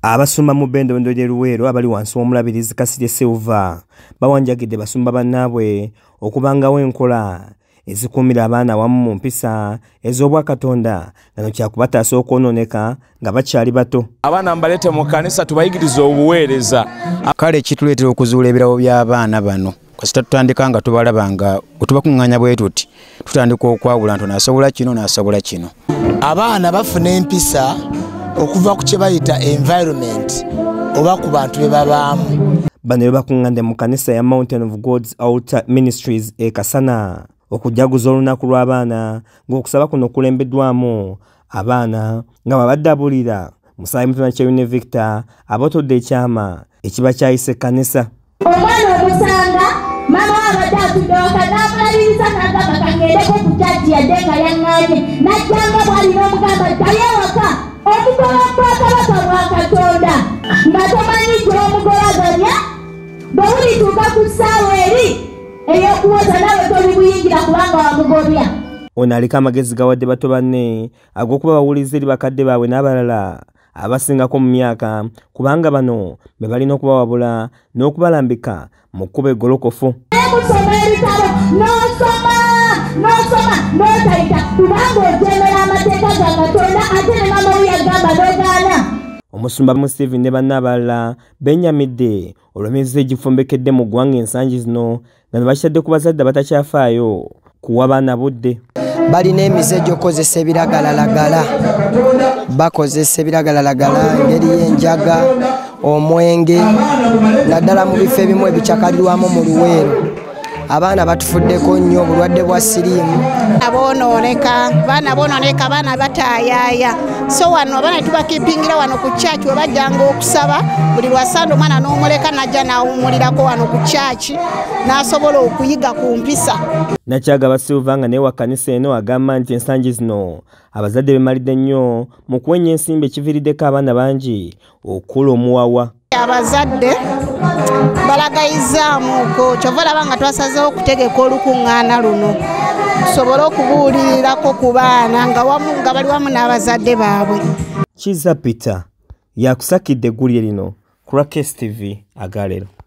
Abasumba mu bbendobendo ly'e Luweero abali wansi w'omulabirizi Kasirye Silver bawanjagidde basumba bannaabwe okubangawo enkola ezikuumira abaana awamu mu mpisa ez'obwakatonda nga kyakubataasa okwonooneka nga bakyali bato. Abaana mbaleete mu kkanisa tubayigirize obuweereza. Kale kituleetera okuzuula ebirabo by'abaana bano. Kasita tutandika nga tubalaba nga otubakuŋŋaanya bwe tuti tutandika okwawula nti naasobola kino naasobola kino. Abaana bafuna empisa okuva ku kye bayita environment oba ku bantu be babaamu. Bano be bakuŋŋaanidde mu kkanisa ya Mountain of God's Altar Ministries e Kasana okujaguza olunaku lw'abaana ng'okusaba kuno kulembeddwamu abaana nga babadde abuulira Musaayi Mutwana Kyeyune Victor abotodde ekyama ekiba kyayise ekkanisa. Omwana omusanga maama we abadde atudde waka n'amulabiriza n'agamba kaŋŋendeko ku kyaki yadde nga yaŋŋaanye n'ajjanga bw'alina omugamba ddayo ewaka omugolo gw'Obwakabaka bwa Katonda nga tomanyi gy'omugolaganya bwe bulituuka ku ssaawa eri ey'okuwoza naawe tolibuyingira kubanga wamugobya. Ono aliko amagezi gawadde bato banne ag'okuba bawulize eri bakadde baabwe n'abalala abasingako mu myaka kubanga bano be balina okubawabula n'okubalambika mu kkubo eggolokofu. Musoma ebitabo n'osoma n'osoma n'otayita kubanga ojeemera amateeka ga Katonda ate ne maama we yagamba n'ogaana. Omusumba Museveni ne banne abalala bennyamidde olw'emizizo egifumbekedde mu ggwanga ensangi zino nga ne bakitadde ku bazadde abatakyafaayo kuwa baana budde. Balina emize egy'okukozesa ebiragalalagala, bakozesa ebiragalalagala engeri y'enjaga, omwenge, naddala mu bifo ebimu ebikyakalirwamu mu Luweero. Abaana batufuddeko nnyo obulwadde bwa siriimu. Aboonooneka, baana boonooneka, abaana bataayaaya. So wano abaana tubakipingira wano ku church we bajjanga okusaba buli lwa Sande omwana n'omuleka n'ajja n'awummulirako wano ku church n'asobola okuyiga ku mpisa. Nakyagaba Silver nga naye wa kkanisa eno agamba nti ensangi zino abazadde beemalidde nnyo mu kuwenya ensimbi ekiviiriddeko abaana bangi okukula omuwawa. Abazadde balagayizaamuko kyova olaba nga twasazeewo okutegeka olukuŋŋaana luno tusobole okubuulirirako ku baana nga bali wamu n'abazadde baabwe. Kiza Peter yakusakidde eggulire lino ku Rakes TV agaleero.